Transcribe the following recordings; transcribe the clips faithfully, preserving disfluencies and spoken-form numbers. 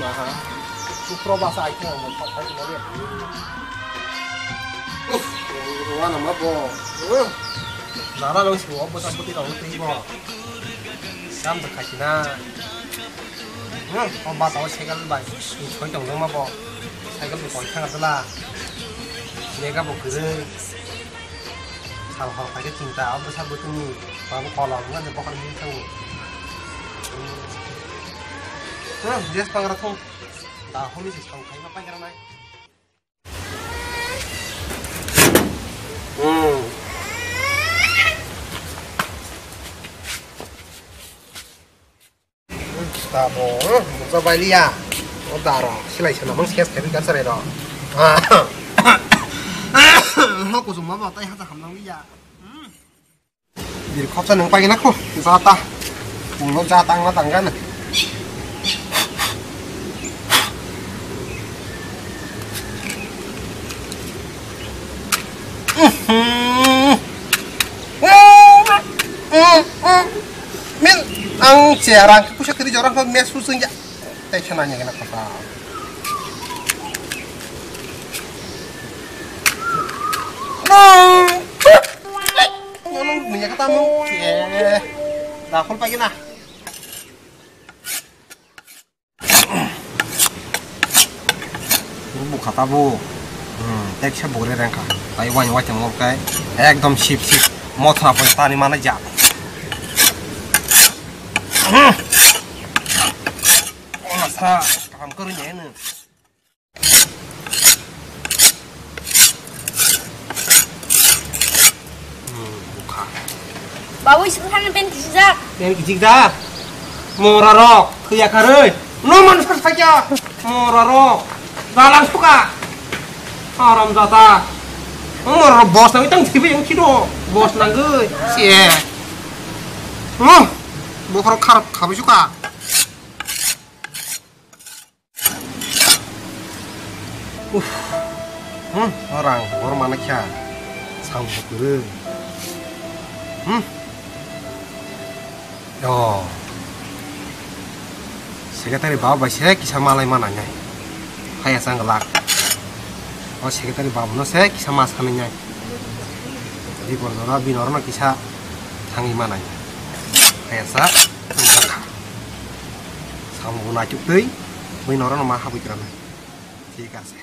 Maha. Supro basa ai khe ang thok khai tongmani. Uff, wana ma bo. Nana nang si bo bwsa bwtwi rok twi bo. Sam da khai na. Hmm, o basa o cycle bai. Ni choi tong ma bo. Cycle bo koi thang dala. Lega bo kwrwi. Sal hor khai khe chinta o bwsa bwtwini. Ba bo kolom na de bokol hin thango. Hmm, jes pangra thong. Da holi si sal khai ma pangra nai. Hmm. Tamo, hmm, muksa bailiya. O daro, silai sana mang sias khabi ka sarai ro. Ah. Ho kusung ma ba tai hata hamlang liya. Bir khopsa nang pagi na ko, jata. Ulo jata ang na tangga na. Min ang cherang pusa kiri jorang ko mes pusing ya. Tei khana nya gana kota. Nang punya kata mu. Eh, dah kol pagi na. Bukha tabuk. Hmm, teksa bugre rengkha. Tai wani wai tongmo kai. Ekdom sip sip. Mothra pon tani mana ja. Hmm. Ona sa kaham kuru ni enu. Hmm, bukha. Babu, school thangna pen kisijak. Pen kisijak da? Mora rok, thwiya karwi. No man sar sakya. Mora rok. Dalang suka. Haram jata. Mora rok boss nang tang thibi yang khido. Boss nang gwi. Sie. Huh. Bokhorok kharap khabai suka. Uff. Hmm, orang bor mana kya? Sang bukuru. Hmm. Yo. Secretary baba bai se kisa malai mana nai. Haya sang lak. O secretary baba no se kisa mas kani nai. Di bor dora binor no kisa thangi mana nai. Haya sa. Samungo naituk twi, bui norano ma habwi kra nai. Thik ase.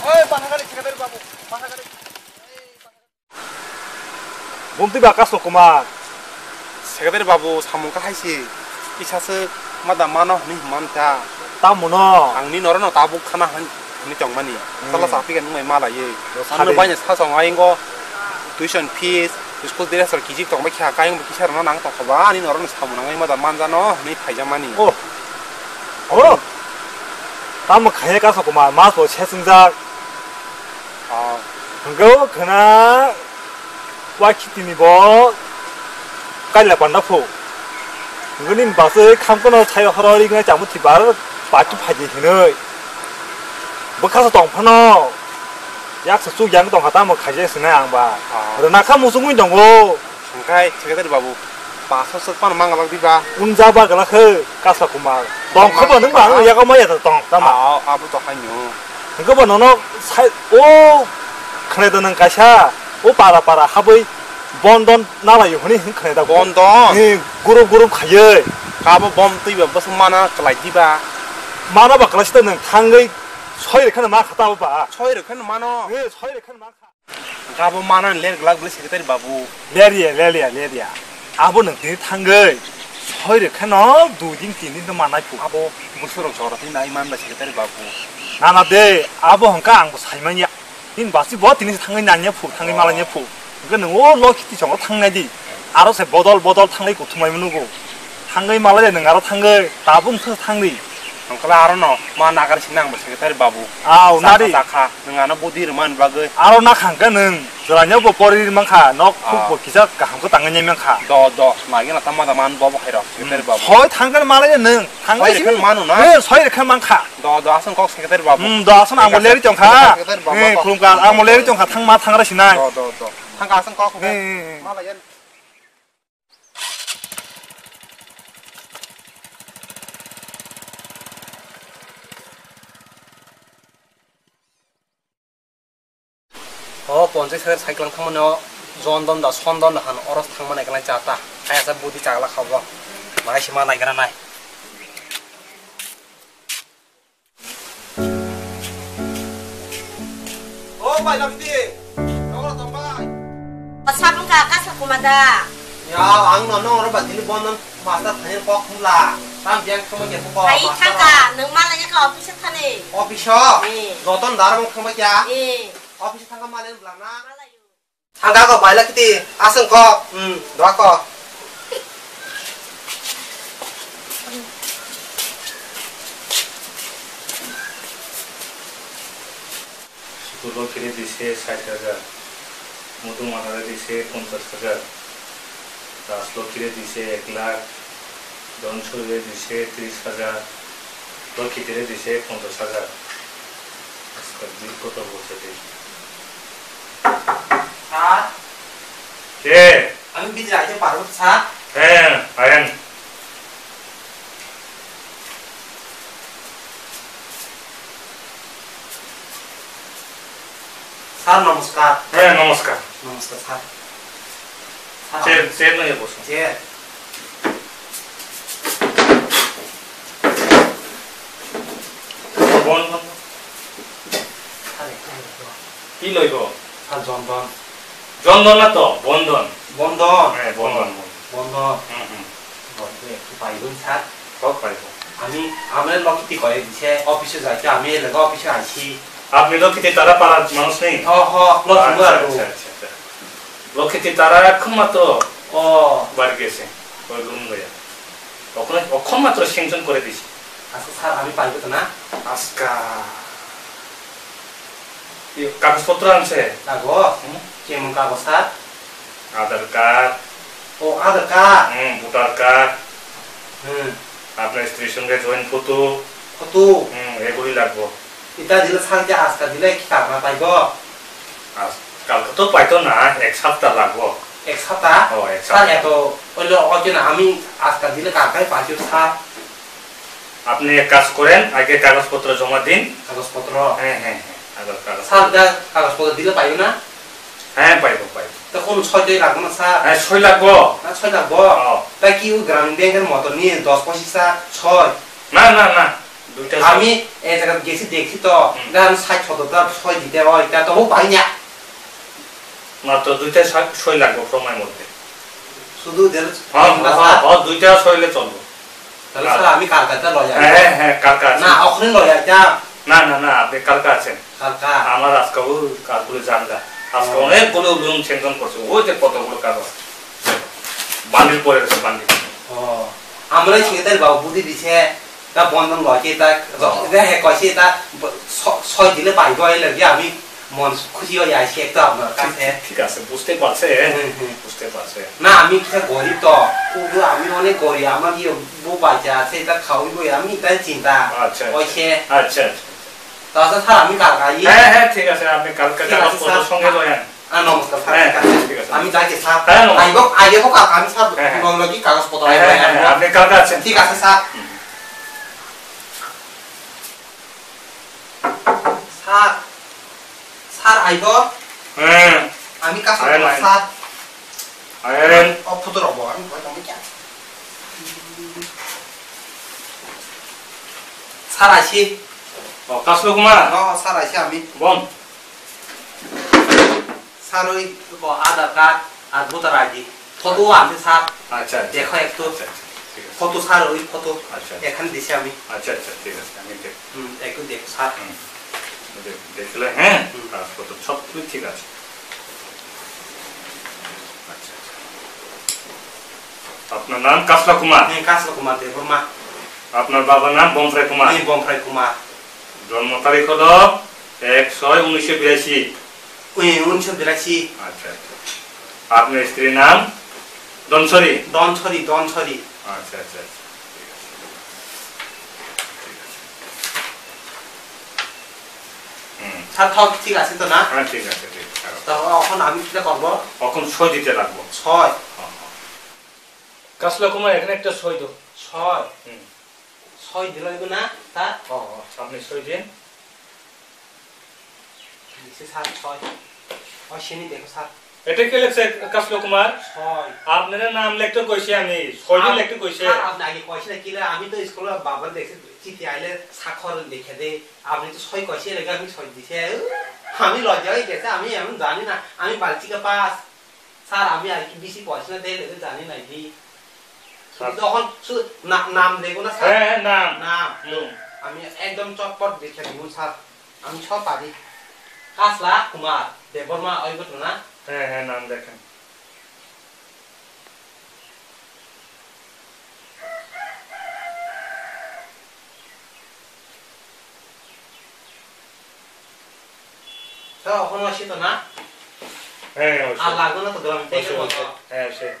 Oi, bahagari, secretary babu, bahagari. Bumtwi ba Kaslo Kumar. Secretary babu, samung kahai si. Kisa se mada mano hwnwi hwnman ta. Tamo no? Ang ni norano tabuk khana hwn-, hwnwi tongmani. Hmm. Sala sapi kan nungmai malaiwi. Yo, ano sadi. Banya sasong ayingo tuition fees, school dress rok kijik tongbai kha, kayang bo kisa rwna nang tongkha ba, ani norano samung nangwi mada manjano hwnwi phaijakmani. Oh. Oh. Tamo khaiya Kaslo Kumar, mas bo se swngjak. Ah. Hwnkhe o khwna wakhitini bo kaila panda phu. Hwnkhe nini bachwi khamkano sai horo ringnai chamung thibar pachu phaidi hinwi. Bwkha se tong phano. Yaksa chuk yang tongkha tamo khaijak sinai ang ba. Ah. Rwna kha muchungwi tongo. Hwnkhe secretary babu, paso swk phano mangalak diba? Unjak ba glak khe Kasla Kumar. Tong khe ba nwng ba ang yago maya da tong tama. Ah, abo to haino. Hwnkhe ba nono sai o khwnai da nwng kaisa o para para habwi bondon nalai hwnwi hwn khwnai da. Bondon? Eh, gurup gurup khaiwi. Kabo bom twi ba bwswk mana kwlai diba? Mana ba kwlai sita nwng thangwi soi rwkhano ma kha tabo ba. Soi rwkhano mano? Eh, soi rwkhano ma kha. Abo manani ler glak bwle secretary babu. Lerya, lerya, lerya. Abo nwng tini thangwi soi rwkheno dui din tin din no manai phu. Abo bwswk rok jora twi nai man ba secretary babu. Nana de, abo hwnkha ang bo sai manya. Nini basi bo tini thangwi nanya phu, thangwi malanya phu. Hwnkhe nwng o lo khiti chongo thangnai di. Aro se bodol bodol thanglai kuthumai mwnukgo. Thangwi malai de nwng aro thangwi tabuk thangdi. Ang kala aro no ma nagar sinang bo secretary babu. Au, nari. Chakha, chakha. Nwng ano budi rwmani bagwi. Aro na khangkhe nwng, jwraino bo pori mankha, nok khuk Ah. bo kisa kaham khe tangwi nai mankha. Do, do, magi na tama da man bobo khairo, secretary babu. Soi thangkhe malai nwng, thangkhe Soi simi. Rekhe manu na? Eh, soi rekhe mankha. Do, do, aswng kok secretary babu. Hmm, do, aswng ang bo leri tongkha. Secretary babu, Eh, kok. Khulumkha, ang bo leri tongkha, thang ma thang ra sinai. Do, do, do. Thang ka aswng kok. Eh, eh, eh. Malai ya. O ponchai saka cycle thangmani o Jondon da Sondon da han oros thangmani eklang chata. Kaya sa budi chagla khabo. Mai sima nai gra nai. O bai, lamdi. Nongro tong bai. Sabung ka kasa kuma da. Ya, ang no nongro ba dili bonon master thani kok khumla. Tam jeng khumla ke kok. Ai master thangka, nang mala ya ka office thani. Office o? Eh. Joton dar mong khumba kya? Eh. Office thangka malen blana. Thangka ko baila kiti, aswng ko, hmm, dua ko. Sudu Lokhire dise sait hajar, Mudu Manare dise ponchas hajar, Das Lokhire dise ek lakh, Don Sure dise tris hajar, Lokhitire dise ponchas hajar. Aska bil koto bolse de. Sir? Ke? Ami bidire aite parbo, sir? He, ayan. Sir, namaskar. He, namaskar. Namaskar, sir. Sir, Chair, chair no ye boso. Chair. Bon, bon. Are, are, bon. Ki loibo? Sir, Jondon. Jondon na to? Bondon. Bondon? He, Bondon, Bondon. Bondon. Hmm, hmm. Bondon, ektu paibo, sir. Kok paibo? Ami, amre Lokiti koi dise, office-o jaite, ami lega office-o aisi. Apni Lokiti Tara parar manush nei? Ho, ho, Lokiti Acha, parar. Acha, acha, acha. Lokiti Tara ekmattro O. Bari gese, oi room loya. Okhon, okhon matro sanction kore dise. Acha, sir, ami paibo to na? Aska. Kagoj potro anse? Kagoj? Hmm? Kemon kagoj, sir? Aadhaar card. O, Aadhaar card. Hmm, voter card. Hmm. Apnar stri songe joint photo. Photo. Hmm, eguli lagbo. Ita dile sir, je aska dile ki karna paibo? As-, kalka to paito na, ek sapta lagbo. Ek sapta? O, ek sapta. Sir, eto, oilo, oke na, ami aska dile karkai paito, sir. আপনি এক কাজ করেন, আগে কাগজপত্র জমা দিন। কাগজপত্র? হ্যাঁ, হ্যাঁ, হ্যাঁ, আগে কাগজ। স্যার, যা কাগজপত্র দিলে পাইবে না? হ্যাঁ, পাইব, পাইব। তো কোন ছয়টাই লাগবে না, স্যার? হ্যাঁ, ছয় লাগবো। না, ছয় লাগবো? হ্যাঁ। তাই কি ওই গ্রামীণ ব্যাংকের মতো নিয়ে দশ পঁচিশটা ছয়? না, না, না, দুইটা ছয়। আমি এই জায়গায় গেছি, দেখছি তো, হুম। না, আমি ষাট সত্তরটা ছয় দিতে হয়, তা তবু পাই না। মাত্র দুইটা সা-, ছয় লাগবো সময়ের মধ্যে। শুধু দেড় হ্যাঁ, ঘন্টা, হ্যাঁ, স্যার? হ্যাঁ, দুইটা ছয় হইলে চলবো। তাহলে, স্যার, আমি কালকাটা লই আইতাম। হ্যাঁ, হ্যাঁ, কালকা আছে। না, ওখানে লই আইতাম। না, না, না, আপনি কালকা আছেন। কালকা? আমার আজকে ওই কাজগুলো জানলা। আজকে ও। অনেকগুলো লোন স্যাংশন করছে, ওই যে কতগুলো কাগজ। বান্ডিল পড়ে রয়েছে, বান্ডিল। ও, আমরা সেক্রেটারি বাবু বুদ্ধি দিছে, তা বন্ধন লয় কি, তা ও। রে হে কইছে, তা ব-, ছ-, ছয় দিলে পাইব, এই লাগে আমি মন খুশি হয়ে আইছি একটু আপনার কাছে। ঠিক আছে, বুঝতে পারছে, হুম, হুম। বুঝতে পারছে। না, আমি কিতা গরিব তো, কিন্তু আমি অনেক গরিব, আমার ইয়ে বউ বাচ্চা আছে, এটা খাওয়াইবো, আমি তাই চিন্তা আচ্ছা, আচ্ছা। হয়েছে। আচ্ছা, আচ্ছা, আচ্ছা। তো আচ্ছা স্যার, আমি কালকে আই। হ্যাঁ, হ্যাঁ, ঠিক আছে, আপনি কালকে ঠিক আছে, কাগজপত্র স্যার। সঙ্গে লয়েন। হ্যাঁ, নমস্কার স্যার, হ্যাঁ, ঠিক আছে। ঠিক আছে। আমি যাই কি স্যার? হ্যাঁ, নমস্কার। আইব, আইব, কালকে আমি স্যার, হ্যাঁ, হ্যাঁ। লগে লগে কাগজপত্র হ্যাঁ, হ্যাঁ, আইব। হ্যাঁ, আপনি কালকে আছেন। ঠিক আছে স্যার। হুম। স্যার, স্যার আইব? হ্যাঁ। আমি কাজ আয় করব, নাই। স্যার। আয় নাই। ও, ফটো রাখবো, আমি ভয় পাবো কেন? স্যার আইছি। ও, কাজ করবো না? ও, স্যার আইছি আমি। বল। স্যার, ওই ক-, আধার কার্ড আর ভোটার আইডি। ফটো আছে, স্যার। আচ্ছা, আচ্ছা। দেখো একটু। আচ্ছা, আচ্ছা, ঠিক আছে। ফটো, স্যার, ওই ফটো। আচ্ছা, আচ্ছা। এখানে দিছি আমি। আচ্ছা, আচ্ছা, ঠিক আছে, আমি দেখ-, হুম, একটু দেখো, স্যার। হুম। দে-, দেখলে, হ্যাঁ? হুম। কাগজপত্র সব ঠিক আছে। আচ্ছা, আচ্ছা। আপনার নাম কাসলা কুমার? হ্যাঁ, কাসলা কুমার দেববর্মা। আপনার বাবার নাম বমফ্রাই কুমার? জি, বমফ্রাই কুমার। জন্ম তারিখ হলো এক ছয় উনিশশো বিরাশি। উই, উনিশশো বিরাশি। আচ্ছা, আচ্ছা। আপনার স্ত্রীর নাম? ধনসরি? ধনসরি, ধনসরি। আচ্ছা, আচ্ছা, আচ্ছা। ঠিক আছে। ঠিক আছে। হুম। স্যার, সব ঠিক আছে তো না? হ্যাঁ, ঠিক আছে, ঠিক আছে। তো এখন আমি কিতা করব? এখন সই দিতে লাগবো। সই? হ্যাঁ, হ্যাঁ। কাসলা কুমার, এখানে একটা সই দাও। সই? হুম। সই দিলে হইব না, স্যার? ও, ও, আপনি সই দিন। দিছে স্যার, সই। ওই সিনি দেখো স্যার। এটা কে লেখছে, কাসলা কুমার? সই। আপনার নাম লিখতে কইছি আমি, সই দিন আপ-, লিখতে কইছে। স্যার, আপনি আগে কইছি না, কি লে-, আমি তো স্কুলে বাবার দেখছি, চিঠি আইলে স্বাক্ষর লিখে দে। আপনি তো সই কইছি, লেখে আমি সই দিছি। আমি লজ্জা হয়ে গেছে, আমি এমন জানি না, আমি বালতিকা পাস। স্যার, আমি আর কি বেশি পড়াশোনা দিয়ে লেগে জানি না কি। স্যার। যখন শুধু না-, নাম দেখবো না, স্যার? হ্যাঁ, হ্যাঁ, নাম। নাম। হুম। আমি একদম চটপট দেখে দিব, স্যার। আমি সব পারি। কাসলা কুমার দেববর্মা, ওই ঘটনা। হ্যাঁ, হ্যাঁ, নাম দেখেন। স্যার, ওখানে আসি তো না? হ্যাঁ, অবশ্যই। আর লাগবে না তো, গ্রামে থেকে অবশ্যই, বলতো। অবশ্যই। হ্যাঁ, অবশ্যই।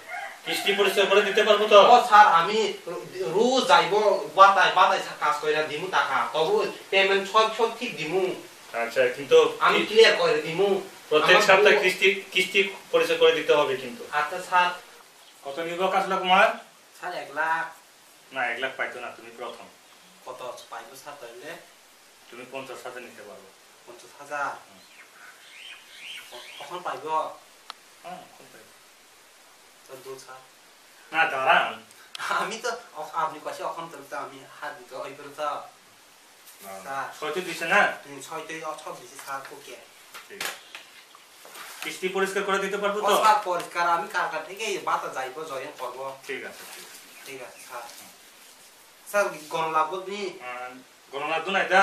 কিস্তি পরিশোধ করে দিতে পারবো তো? ও স্যার, আমি রো-, রোজ যাইবো, বাতায়, বাতায় সা-, কাজ কইরা দিমু টাকা। তবু payment সব, সব ঠিক দিমু। আচ্ছা, কিন্তু আমি কি clear করে দিমু। প্রত্যেক আমার সপ্তাহে বউ কিস্তি, কিস্তি পরিশোধ করে দিতে হবে কিন্তু। আচ্ছা স্যার। কত নিব কাসলা কুমার? স্যার, এক লাখ। না, এক লাখ পাইতো না, তুমি প্রথম। কত পাইবো স্যার তাইলে? তুমি পঞ্চাশ হাজার নিতে পারো। পঞ্চাশ হাজার? হুম। ক-, কখন পাইবো? হ্যাঁ, কখন পাইবো? তো দু স্যার। না, দাঁড়ান। আমি তো অখ-, আপনি কইছে অখন তো, তো আমি হাত দিতে ওই করে তো। না, স্যার। ছয়শো দিছে না? হুম, ছয়শো অ, সব দিছে স্যার, ওকে। ঠিক আছে। কিস্তি পরিষ্কার করে দিতে পারবো ও তো? স্যার, পরিষ্কার আমি কালকা থেকে বাতা যাইবো, জয়েন করবো। ঠিক আছে, ঠিক আছে। ঠিক আছে স্যার। হুম। স্যার, গণ লাগবো নি? আহ, গণ লাগতো না, এটা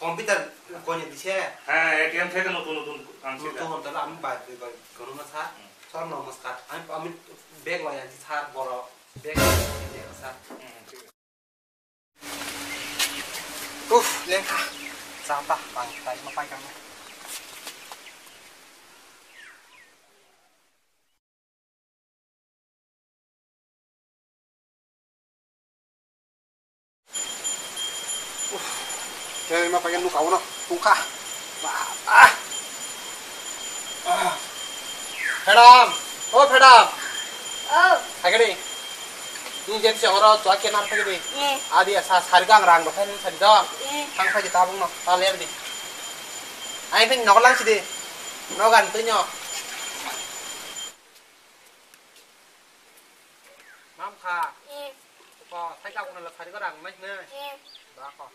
কম্পিউটার গণে দিছে? হ্যাঁ, এটিএম থেকে নতুন নতুন আনছি, নতুন এটা। তাহলে আমি বাইরে গই-, গণ না স্যার। হুম। স্যার, নমস্কার। আমি, আমি ব্যাগ লই আনছি স্যার, বড় ব্যাগ লই আনছি স্যার। হুম, হুম, ঠিক আছে। Uff, lengkha. Chata, bang, tai ma pai kang. Uff. Khe ma paikhe nuka uno tungkha. Ba, ah. Ah. Pheram, o Pheram. Oh. Agini. Ni jen se oro chua khe nar phaikhe di. Ye. Adi asa sari gang rang rokhe ni sari do. Ye. Thang phaikhe tabung no ta ler di. Ai phin nogo lang si di. Nogan twi no. Mam kha. Ye. Ko, sai ka kuna la sari ko rang nai ne. Ye. Ba ko.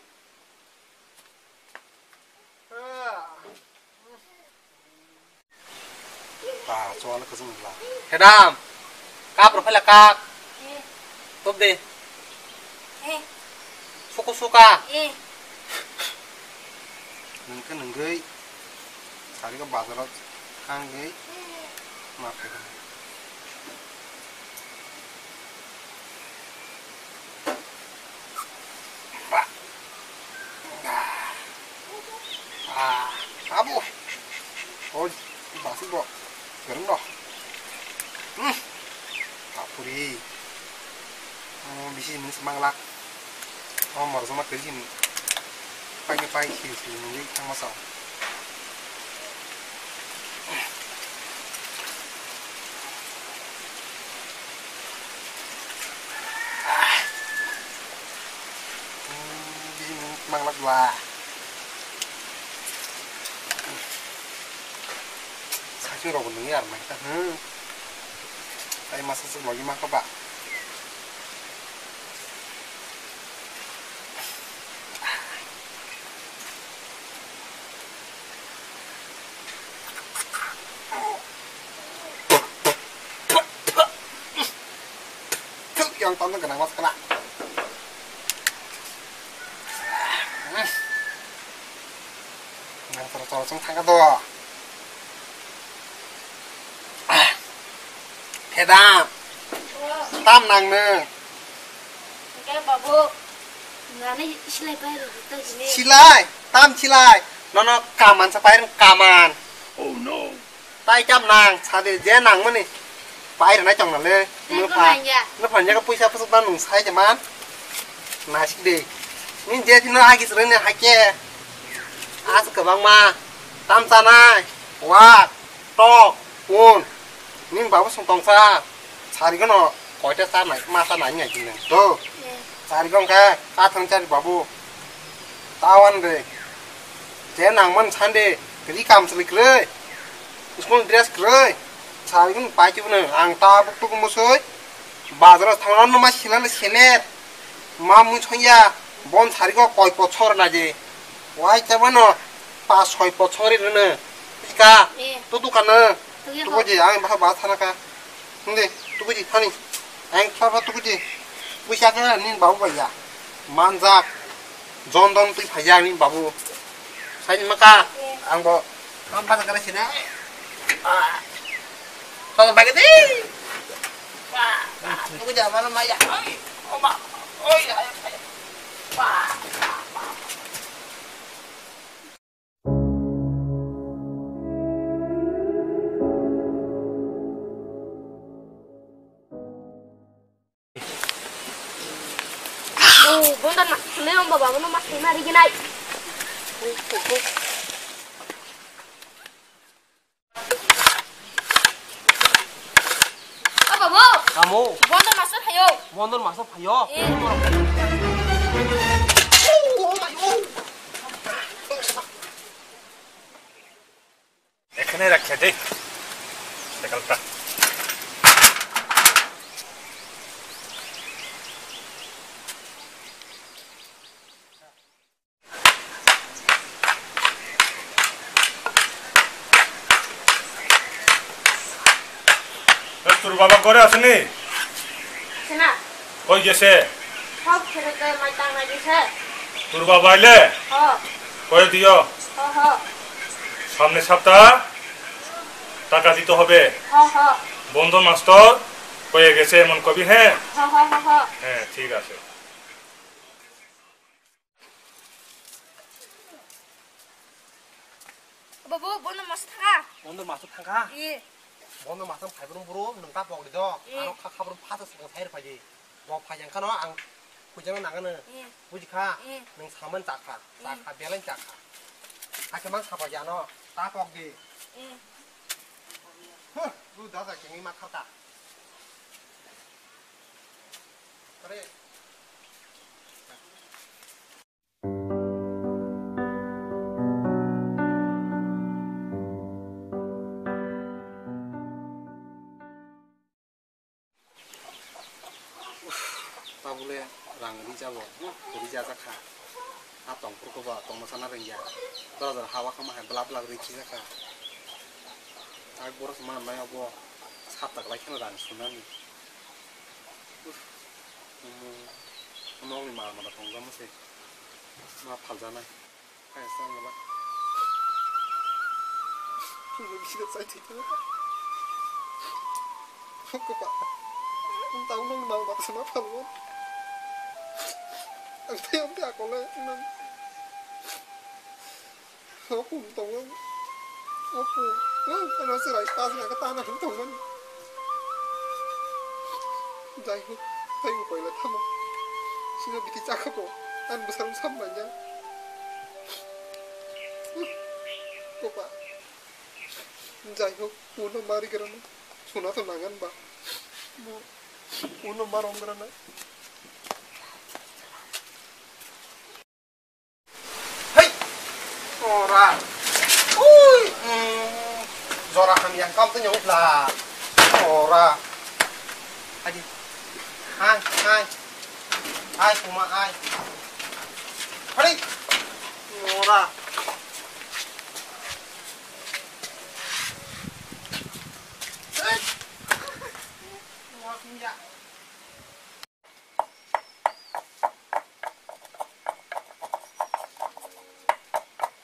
Ah. Ba, chwla kwchwng la. Hedam. Kap rok phela kap. Top de. Suku suka. Nungke nungui. Sari ko bazar o thangui. Ma phai. Ba. Ah, abo. Oh, basi bo. Gereng do. Hmm. Tapuri. Oh, bisi minus manglak. Oh, morjoma kerjin. Pai ke pai, hiu hiu nungui thangma sao. Bini manglak ba. Sakhe rok nungui ar mai ta, hmm. Tai masa se logi ma kha ba. Thuk, yang tong kena mas kena. Yang toro toro song thangka do. Hedam. Tam nang nung. Oke, babu. Nani silai pai rw ta jini. Silai, tam silai. Nono kaman sa pai rw kaman. Oh no. Tai kam nang, sade je nang mani. Pai rw nai tong na le. Nang no ko pha. Nang ya. No pha ya ko puisa pusuk na nung sai je man. Nasik de. Ni je tino agi sere ne hake. As kwbangma. Tam chanai. Wak. Tok. Pun. Ni babu sung tong sa. Sari gono koita chanai, ma chanai ni aji nang. Do. Sari gong ka, ka thang chari babu. Tawan de. Je nang man sande. Ri kam sri kre. School dress kre. Sari gun pai chu ne. Ang ta buk tuk musoi. Bazar thang ran ma sila le sele. Ma mui chhong ya, bon sari go koi pochor na je. Wai cha mano, pa soi pochor ri rene. Pika, eh, to dukan na. To ye to ho. Je, ang ba ba thana ka. Nde, to je thani. Ang pa ba to je. Puisa ka ni ba ba ya. Manjak. Jondon twi phaiya ni babu. Sai maka. Eh. Ang bo. Ang ba ka sina. Ah. Sala bagadi. Wah, wah, tunggu jangan malam aja. Oi, oma, oi, ayo, ayo. Wah, wah, wah. Oh, bondan mas, me om baba, bono mas, ma rigi nai. O babu. Kamo. Bondon master phayo. Bondon master phayo. Eh. এখানে রাখে দে। সাইকেলটা। এ, তোর বাবা ঘরে আসেনি? আছে না। কই গেছে? সব ছেড়ে তো মাই টাঙ্গা গেছে। তোর বাবা আইলে? হ। কয়ে দিও। হ, হ। সামনের সপ্তাহ টাকা দিতে হবে। হ, হ। বন্ধন মাস্টার কয়ে গেছে এমন কবি, হ্যাঁ? হ, হ, হ, হ। হ্যাঁ, ঠিক আছে। Babu, bono masa thangkha. Bono masa thangkha? Ye. Bono masa phaibrung buru, nwng ta pokdi do. Ye. Ano kha khabrung phasa swkang sai rwphai di. Bo phai yang khano ang puijano nangano. Ye. Buji kha? Ye. Nwng saman chakha. Ye. Chakha, belai chakha. Hakhe mang sapai ano. Ta pokdi. Ye. Huh, bu dada kengwi ma kharka. Are. Tabule rang rijabo, rija jakha. A tongphuru koba tongma sana rengya. Dora dora hawa kama hai blak blak ri khijakha. Ak boros ma mai abo sap tak lai kheno rang sunani. Uff, omo, omo nokni mal mata tongjamo se. Ma phaljanai. Kaya sa ngala. Phungni bisino chai thwi thangkha. Kopa. Ang tang nokni mal mata se ma phalgo. Ang tei ang tei akole nang. Opu tongo. Opu. Ano serai pas na kata na tongo. Jai ho. Tai upai la thamo. Sino biti chakha ko. An busarung sam manya. Kopa. Jai ho. Uno mari gerano. Suna to nangan ba. Uno marom gerano. Hei! Ora! Ui! Mm. Jora hamya kam tanya upla. Ora! Adi. Hai, hai. Hai, kuma, hai. Hari! Ora! Hei! Ora hamya.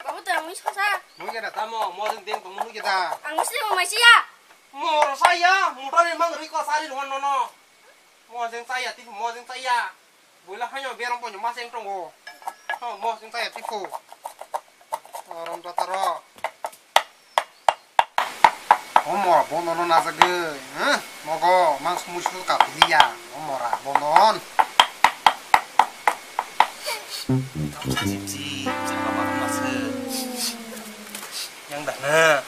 Babu, tei mui sosa. Mui kena tamo, mojeng deng tongmo nukya da. Ang mui sini mui maisiya. Moro saya, motor ni mang riko sari ruan nono. Mojeng saya, tini mojeng saya. Boila haino berong boino maseng tongo. Oh, mo sing taya tipo. Orom tataro. Omo bono no najagwi, huh? Mogo, mang sumui su ka piliya. Omo ra bonon. Chip chip, chapa ma ma se. Yang dah na.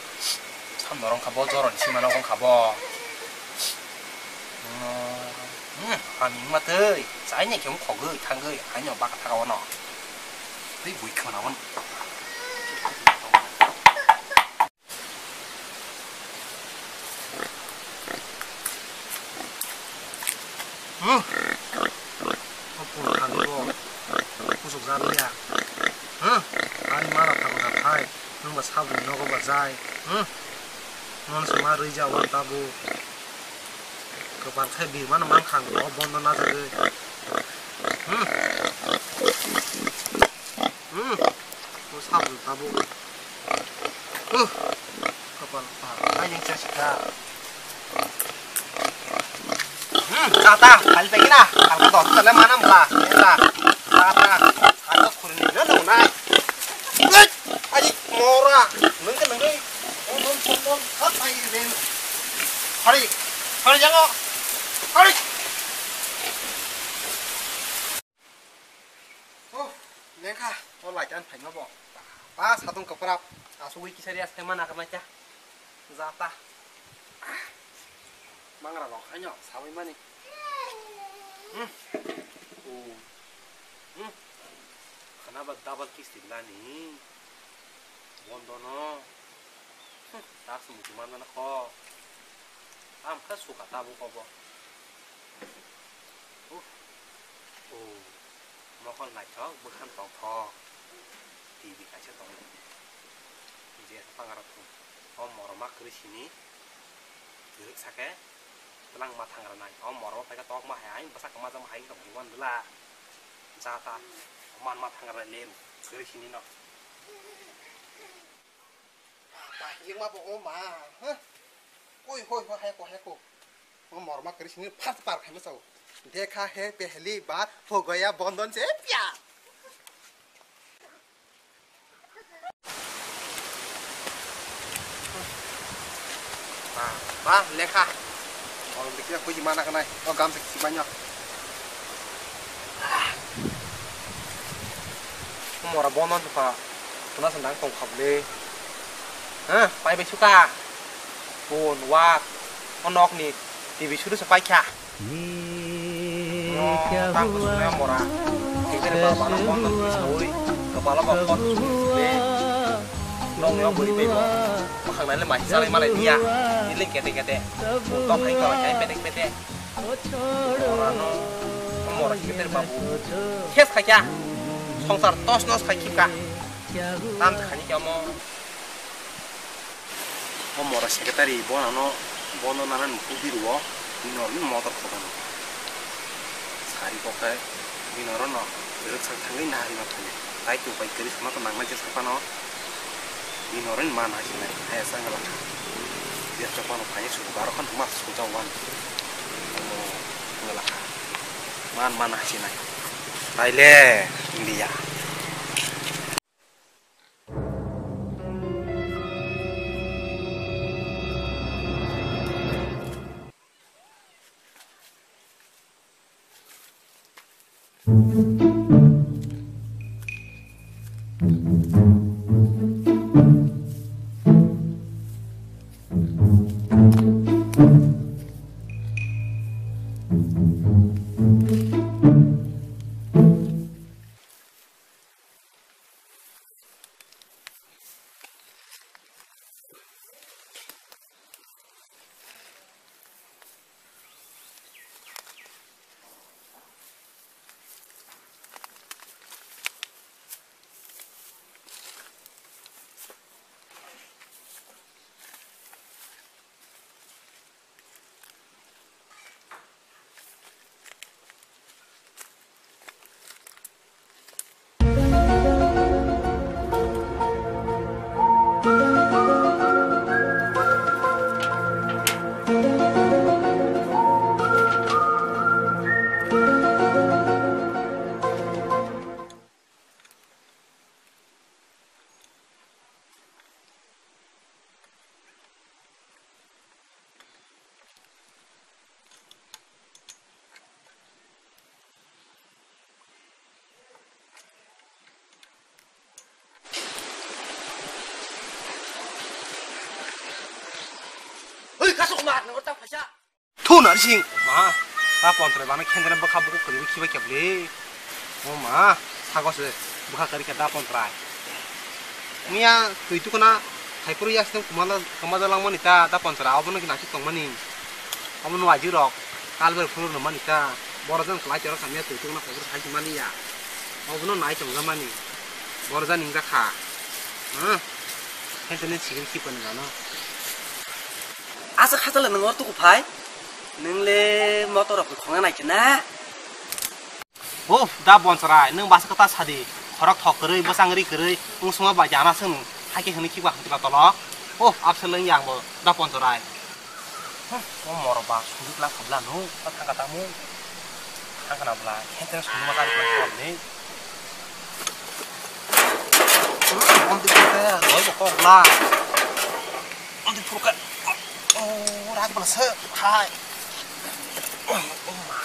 Sam dorong kabo, joron si mana kong kabo. Hmm, hmm, haming ma tei. Sai ne khe khogwi, thangwi, haino baka thaka wano. Tei bui khana wan. Huh? O pun khan bo. Kusuk jar ya. Huh? Ani mara thago da phai. Nung ba sabri nogo ba jai. Huh? Non se ma rija wan tabu. Kwpal khe birmano mankha ang, o bondo najagwi. Hmm. Hmm. O sabri tabuk. Uh. Kwpal pa. Ai, yang chasi ka. Hmm. Kata, kali pagi na. Kali dot tale mana mula. Ela. Kata. Kata kurini na nai. Wait. Ai, mora. Nungke nungke. Om, om, om, om. Hat ai den. Hari. Hari jango. Hari. Oh, lengkha, o laitan phaima bo. Ba, satung kwprap, asugwi kisa ria sema na kama cha. Jata. Mangra rok haino sawi mani. Hmm. Oh. Hmm. Khana ba double kiss tiglani. Bondono. Hmm. Tas muti manna kho. Am kha suka tabu kobo. Uff. Oh, mokol naithok, bwkhang tongthok. T V kaisa tongo. Je pangra thung. O moroma kwrwi sini. Kwrwk sake. Twlang ma thangra nai. O moroma paika tok ma hai. Bwsak ma jama hai tong wan dula. Jata. Man ma thangra le. Kwrwi sini no. Pahilik ma bo o ma. Huh? Oi, hoi, hoi, hai ko, hai ko. O morma kari sini first par khai ma chao. Dekha hai pehli bar ho gaya bandhan se pyar. Ba, ba, lekha. Oro bikira kuji mana kanai. O gam se kibanyo. Mora bono duka. Tuna sandang tong khabli. Ha, pai bai suka. Pun, wak. O nok ni T V suru se pai kha. Ni kya hua? Mora. Kekere ba bana kon ton sawi. Kepala ba kon le. Nong yo buri pe bo. Makhang nai le mai salai malai dia. Ni le kete kete. Tok hai kala kai petek petek. Mora no. Mora kekere ba. Khes khai kya. Songsar tos nos khai kipka. Tam khani kya mo. O mora secretary bo ano bono nana nukhuk di rwo, bini oro bini motor khotano. Sari kok khe bini oro no rwksak thangwi nahari ma phai. Tai tu pai kwrwi sama to nangnai jesa phano bini oro ni man hai sinai hai asa wngla kha. Jesa phano phai subu garo khan ma suja wan. Omo wngla kha. Man man hai sinai. Tai le India. Thu narsing. Ma, ta pontrai bana khendere bwkha buku kwrwi khiba kebli. O ma, sago se bwkha kwrwi khe da pontrai. Miya twi tukuna thaipuru yastem kumala kamaja langmani ta, da pontrai abono ki nasi tongmani. Abono waji rok kalber phuru no mani ta. Boro jang kwlai choro samya twi tukuna thaipuru hai mani ya. Abono nai tongja mani. Boro jani wngkha. Hmm. Khendere sigin khipa ni gano. Asa khatala nang or tuku phai. Nang le motor rok khonga nai khe na. Uff, da bonchrai, nwng basa kwta sadi. Khorok thok kwrwi, bwsang ri kwrwi, wng suma bai jana se nwng. Hai khe hwnwi khiba hwn tolo. Uff, abse lwng yang bo, da bonchrai. Huh, o morok ba sujik lang khabla nwng, ta thang kata mu. Thang kana bla, khe te sujik ma kari khlai khlai ni. Om di khe, oi bo kok bla. Om di phuru khe. O, rak bla se, hai. O, o ma.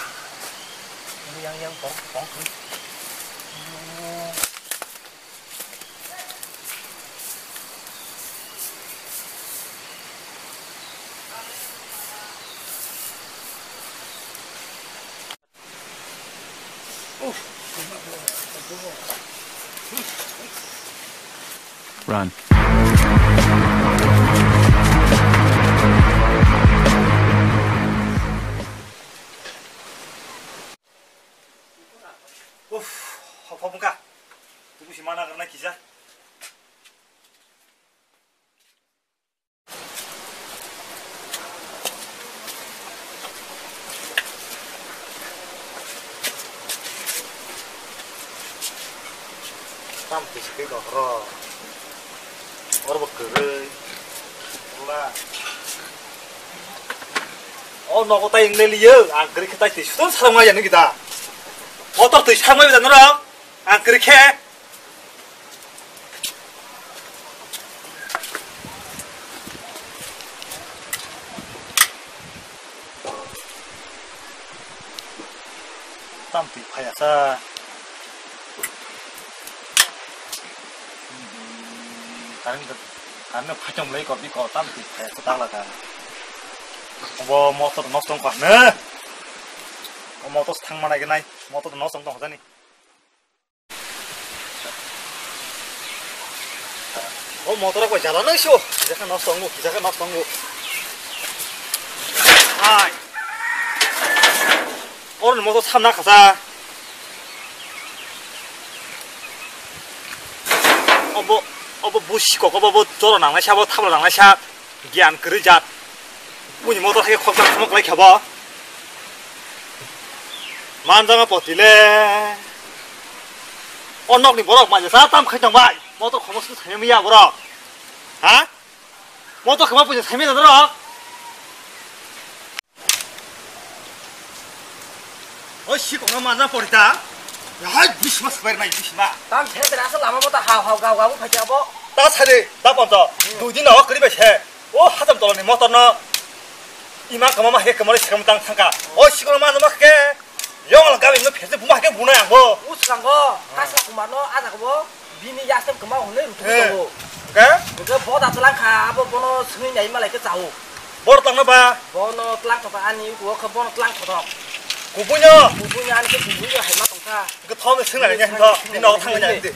Yang, yang, bong, bong, bong. Run. Uff, hopho bungka. Tuku si mana karna kisa. Tam twi sikwi kok ro. Oro bo kwrwi. Wala. O nogo tai wng le liyo. Ang kwrwi khe tai twi sutor sarwng ya nw kita. Motor twi sarwng ya nw rok. Ang kwrwi khe. Tam twi phaya sa. Karing karing phai tong lai ko biko tam twi phaya sa tang laka. Obo motor nosto wng kha ne. O motor thang mana gwnai, motor nosto wng tong jani. O motor rok bai jala nang sio, kisa khe nosto wngo, kisa khe nosto wngo. Hai. Oro ni motor samna khasa. Obo, obo busi kok, obo bo joro nang lai sa, bo thabla nang lai sa. Giyan kwrwi jat. Buini motor hai khokjak khomok lai khabo. Manjama poti le. O nokni borok manja sa tam khai tong bai. Motor khomok su thangya miya borok. Ha? Motor khoma puja thangya da borok. Oi, si kok ma manjama pori ta. Hai, bisma sper nai bisma. Tam the tera sa lama mota haw haw gaw gaw phai abo. Ta sade, ta ponto. Dui din awa kri bai se. O hatam tolani motor no ima kama ma he kama le sekam tang thangka. O sikon ma ma ke yong la gabi no phese buma ke bunai ang bo. Usrango kasa kumar no aja ko bo bini yasem kama hone rutu ko. Ke? Ke bo da tlang kha abo bono sini nai malai ke chao. Bor tlang na ba? Bono tlang kha ani ko kha bono tlang kha do. Kubunya. Kubunya ani ke kubunya hai ma tong kha. Ke thom sing na ni to. Ni no thang na ni.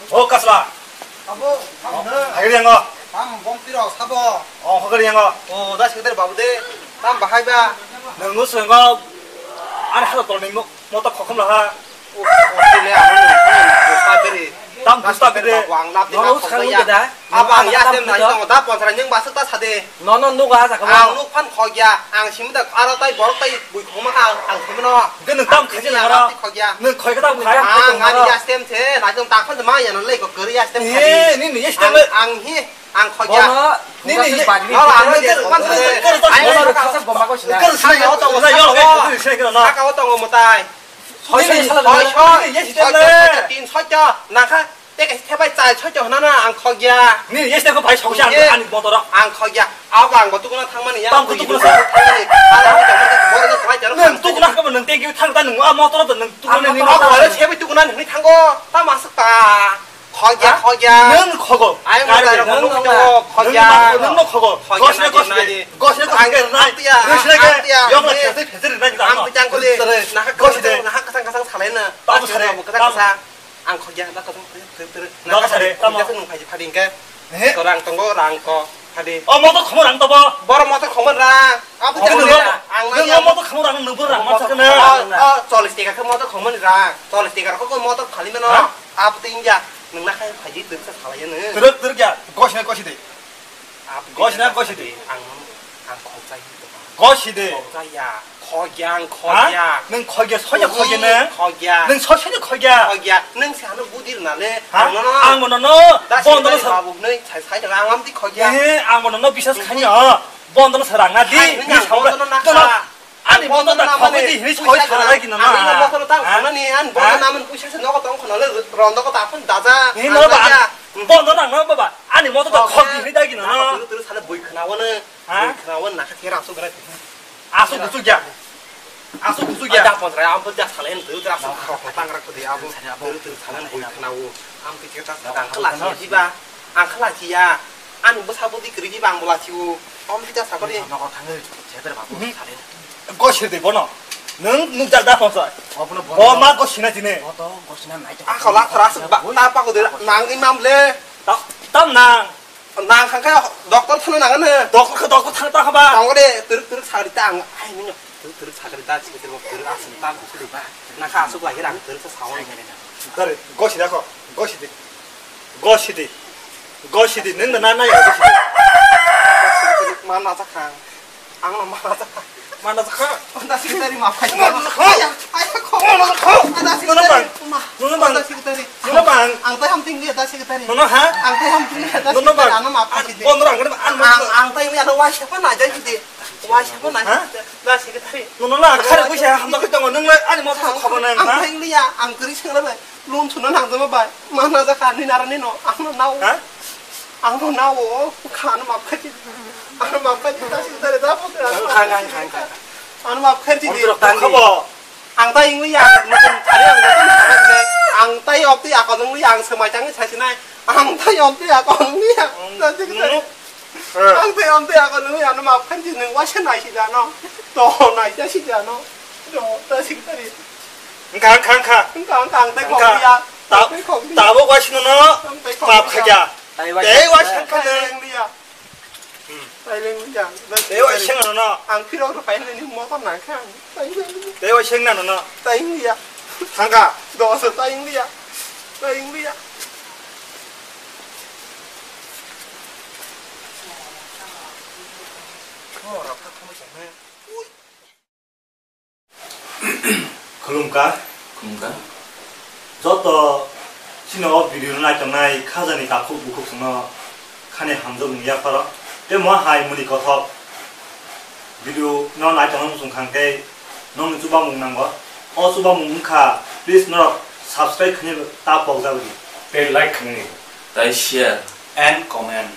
O kasla. Abo, tamo no. Agri yango. Tam bom piro sabo. O hogari yango. O das kider babu de. Tam bahai ba. Nang no sengo. Ar halo tol nang mo to khokhom la ha. O, o sile abo no. Tam busta bere. Wang lap de. Abang ya sem nai tong da ponsara ning basuk ta sade. Nono nuga jaga. Ang nuk phan khogya, ang simi da aro tai borok tai bui khoma kha ang simi no. Ke nung tam khaji nara. Khogya. Nung khoi ka tam khai. Ang ani ya stem se, na jong tak phan ma ya no le ko kari ya stem khai. Ni ni ya stem. Ang hi ang khogya. Ni ni ya. Aro ang ni kan. Kar sa ya to. Sa ya to. Sa ka to mutai. Soi soi. Tin soi to. Na kha. Te kaisa thepai chai soi to hwnana ang khokya. Ni yes te ko bai soksa ang ani motor. Ang khokya. Abo ang bo tukuna thangmani ya. Tang ko tukuna sa. Thangmani. Ala ni tongmani boro ni khwai jaro. Nang tukuna ka nang te ki thang ta nang a motor to nang tukuna ni. Abo ale sebai tukuna ni thango. Ta masuk ta. Khogya, khogya. Nang khogo. Ai, mo dai rok nang nang nang. Khogya. Nang nang khogo. Khogya gosne na gosne. Gosne gosne. Ang tiya. Gosne ke. Ang tiya. Yong la phese phese rinai. Ang tiya khode. Gosne. Nahak kasang kasang salai na. Tabu sare. Kasang kasang. Ang khogya na kasang ter ter. Nahak sare. Tamu. Nung phai phading ke. He? To rang tongo, rang ko. Hadi. O motor khomor ang tabo. Boro motor khomor rang. Abo te nung rang. Ang nung nai motor khomor rang nung rang ma sakna. O, o, chollish taka khe motor khomor rang. Chollish taka khe motor khali mano. Ha? Abo te inja. Nung na khai phaji twk sa salai ya nung. Twrwk twrwk ya. Gosna gosi de. Abo te gosi na gosi de. Ang, ang khokjai. Gosi de. Khokjai ya. Khogyang, ha? Khogya. Nung khogya, soya khogya nung? Khogya. Nung so soya khogya. Khogya. Nung se ano budi rwna le. Ha? Ang nono. Ang nono. Da bondo se sa. Babu nung sai sai ang amti khogya. Eh, ang nono bisas khani ha. Bondo se rang na di. Hai, nung ni ang sao bondo na. Ani bondo na khogwi di hini soi sa lai kina na. Ang bondo na tang khana ni an bondo na man puisa se nogo tong khana le rondo ko ta phun daja. Ni no ba. Bondo na no ba. Ani moto da khogwi hini dai kina na. Turu turu sale bui khana wona. Ha? Bui khana wona na kha thera so gra. Asuk kuchuk ya. Asuk kuchuk ya. Ada pon rai am pon jak salen tu tra so tang rak tu ya bu. Tu tu salen bui khana wo. Am tu ta tang khala si ba. Ang khala si ya. An bu sa bu di kri ba ang bula si wo. Am tu ta sa ko di. Nogo thang ni cheter ba bu salen. Gosir de bono. Nung nuk jak da pon sa. Bo ma gosina jine. Bo to gosina nai. A khala thara su ba ta pa ko de nang imam le. Tam nang. Nang khang khe doctor thangna nangan he. Doctor khe doctor thang ta haba. Tong de twrwk twrwk sagri ta ang ai nini. Twrwk twrwk sagri ta chikhe twrwk twrwk aswk ta busu de ba. Na kha aswk lai rang twrwk sa sawi. Dare gosi da ko. Gosi de. Gosi de. Gosi de nung da na na ya gosi de. Ma na sa khang. Ang no ma na sa khang. Mana jakha? Honda secretary ma phai. Mana jakha? Aya, aya, kho. Mana jakha? Honda secretary. Nono bang. Ma. Nono bang. Honda secretary. Nono bang. Ang tai ham tinggi honda secretary. Nono ha? Ang tai ham tinggi honda secretary. Nono bang. Ano ma phai de. Bondo rang kene an. Ang, ang tai mi ano wai siapa na jai de. Wai siapa na. Ha? Honda secretary. Nono la khare kuisa ham tak tong nung la ani mo thang khobo nang ha? Ang tai liya, ang kri sing la bai. Loan suna nang jama bai. Mana jakha ni nara ni no. Ang no nao. Ha? Ang no nao. Kha no map khaji. Ang no map khaji ta sing tare da pok. Khang, khang, khang, khang. Ang no map khaji di. Ang ta ingwi ya. Ang ta yop ti akon ingwi ang semai chang chai sinai. Ang ta yop ti akon ingwi ya. Ta sing tare. Ang tei, ang tei, ako nung ano map khan si nung waisa nai si jano. To nai ja si jano. To ta si tari. Engka, engka, engka. Engka, engka, ang tei khong ya. Ta-, ang tei khong ya. Tabuk waisa no. Ang tei khong ya. Map khaja. Tai waisa. Tai waisa khan. Tai leng ya. Hmm. Tai leng ya. Tai waisa no no. Ang phirok rw pai ni motor nang khan. Tai leng ya. Tai waisa no no. Tai leng ya. Thangka. Do so tai leng ya. Tai leng ya. Khulumkha. Khulumkha. Joto chini o video no naitongnai khajani takhuk bukhuk songno khani hamjak nung yapharo. Tei mo hai muni kothok video no naitongnai muchung khang khe Nokni chubamung nango. O chubamung wngkha, please norok subscribe khainai ta pokjagwi. Tei like khainai. Tai share and comment.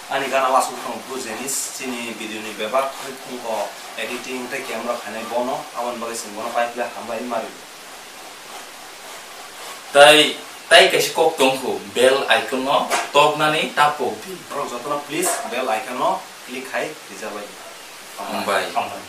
Ani gana o aswk phano bru jenis, chini video ni bebak khe phungo editing tei camera khainai bono, aboni bagwi chwng bono pai khe hambai ma rw. Tai, tai kaisa kok tongkho, bell icon no toknani ta pokdi. Norok jotono please bell icon no click khai rijak bai. Hambai. Hambai.